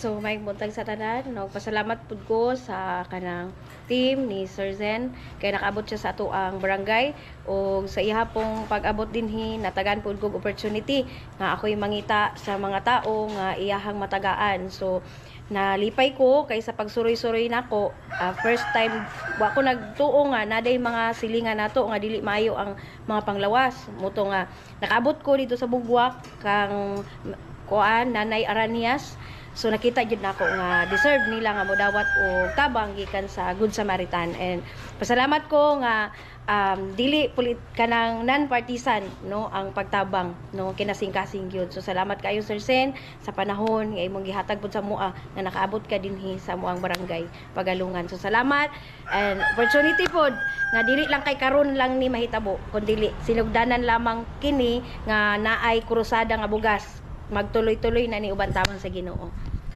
So may buntag sa tanan, no? Pasalamat pud ko sa kanang team ni Sir Zen kay nakaabot siya sa ato ang barangay o sa iya pong pag-abot dinhi, natagaan pud kog opportunity nga ako'y mangita sa mga tao nga iyahang matagaan. So nalipay ko kay sa pagsuroy-suroy nako, first time wa ko nagtuo nga naday mga silingan nato nga dili maayo ang mga panglawas. Mao to nga nakaabot ko dito sa Bugwak kang kuan Nanay Aranias. So nakita jud nako nga deserve nila nga modawat og tabang gikan sa Good Samaritan, and pasalamat ko nga dili pulit kanang non-partisan, no, ang pagtabang, no, kinasing-kasing gyud. So salamat kayo, Sir Sen, sa panahon nga imong gihatag pud sa mua nga nakaabot ka dinhi sa amoang barangay Pagalungan. So salamat and opportunity pod nga dili lang kay karon lang ni mahitabo, kun dili sinugdanan lamang kini nga naay krusada nga bugas, magtuloy-tuloy na ni uban tabang sa Ginoo.